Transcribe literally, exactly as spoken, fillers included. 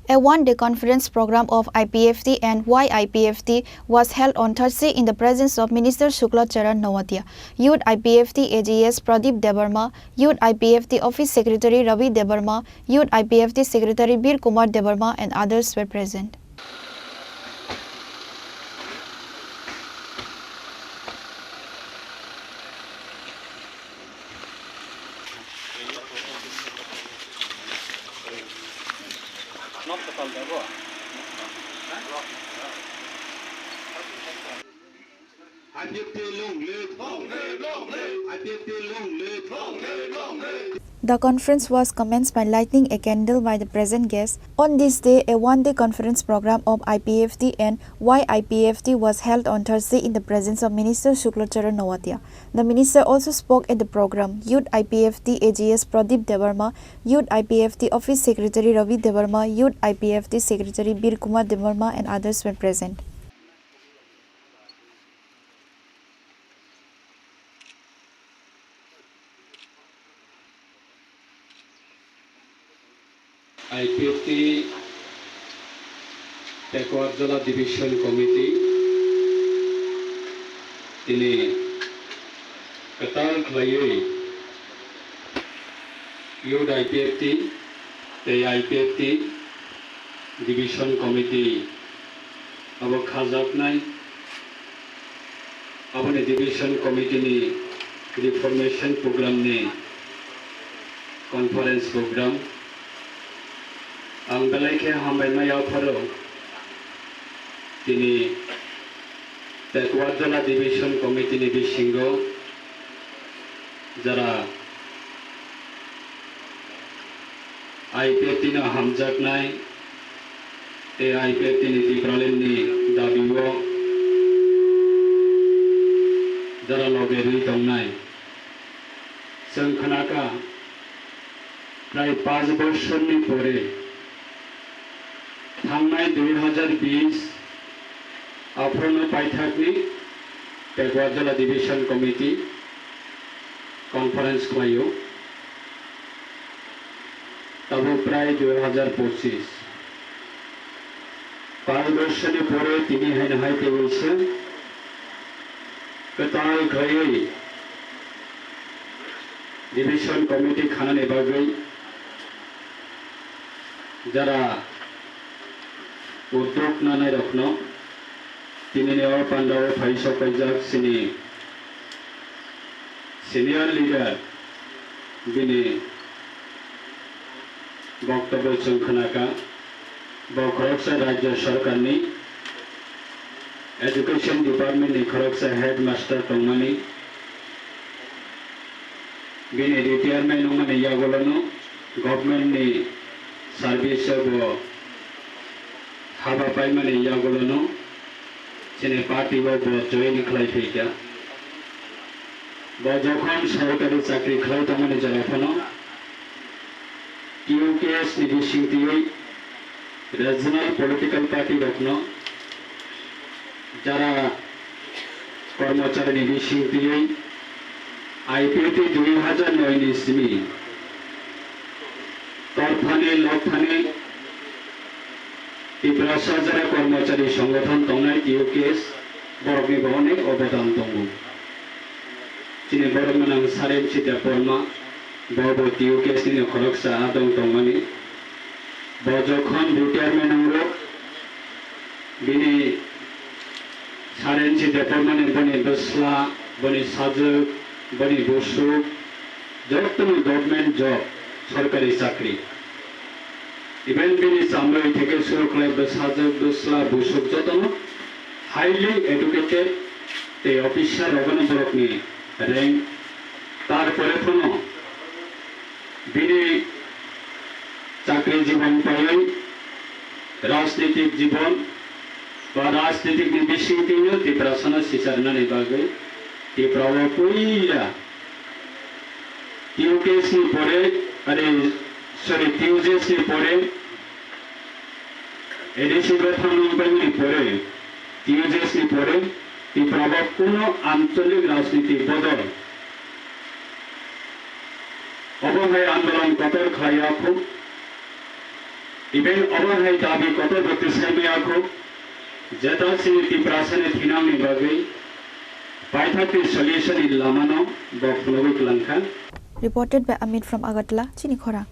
A one-day conference program of I P F T and Y I P F T was held on Thursday in the presence of Minister Shukla Charan Noatia, Youth I P F T A G S Pradip Debbarma, Youth I P F T Office Secretary Ravi Debbarma, Youth I P F T Secretary Bir Kumar Debbarma and others were present. I P F T long live. Long live, long live. I P F T long live. Long live, long live. The conference was commenced by lighting a candle by the present guests. On this day, a one-day conference program of I P F T and Y I P F T was held on Thursday in the presence of Minister Shukla Charan Noatia. The minister also spoke at the program. Youth I P F T A G S Pradip Debbarma, Youth I P F T Office Secretary Ravi Debbarma, Youth I P F T Secretary Bir Kumar Debbarma and others were present. I P F T Pekwa Jola Division Committee tini kwtal khlaiwi Youth I P F T tei I P F T Division Committee abo khajaknai. Aboni Division Committee ni Reformation Program ni Conference Program. Ang belai khe hambai ma yapharo tini Pekwa Jola Division Committee ni bisingo jara I P F T no hamjaknai tei I P F T ni Tipraland ni dabi o jara loge rwi tongnai. Chwng khnakha, prai panch bosorni pore thangnai dui hazar bis aphuru no paithakni Pekwa Jola Division Committee conference khlaio. Tabuk prai dui hazar pochis. Panch bosorni pore tini haino hai teibo se kwtal khlaiwi Division Committee khanani bagwi jara uddog nanai rokno tinini o pandao phai sok paijak chini senior leader, bini boktobyo chwng khnakha. Bo khoroksa Rajya Sarkarni Education Department ni khoroksa headmaster tongmani. Bini retirement wngmani yagulono government ni service o bo haba paimani yagulono chini party o bo join khlai phaikha. Bo jokhon sorkari chakri khlai tongmani jora phano T U K S ni bisingtwi regional political party rokno jara kormochari ni bisingtwi I P F T dui hazar noi ni simi torthani lokthani Tiprasa jara kormochari songothon tongnai T U K S borokni bo onek obodan tongo. Chini borok mwnang Sarenchi Debbarma, bo bo T U K S ni khoroksa adong tongmani. Bo jokhon retirement wngo, bini Sarenchi Debbarmani boni bwsla, boni sajwk, boni busuk, jotono government job, sorkari chakri. Even bini chamwi theke suru khlai bwsajwk, bwsla, busuk jotono highly educated tei officer rogano borokni rank. Tarpore phano bini chakri jibon paiwi rajnitik jibon ba rajnitik ni bisingtwino Tiprasano sicharnani bagwi Tiprao puila T U K S ni pore, are, sorry, T U J S ni pore, A D C bai thangnang bai ni pore, T U J S ni pore, Tiprao kuno ancholik rajniti bodol. Obo hai andolon kotor khlai ya khu. Even obo hai dabi kotor bo tisai maya kho, jeta chini Tiprasani thinangni bagwi paithakni solution ni lamano bo phunugwi kwlangkha. Reported by Amit from Agartala, chini khorang.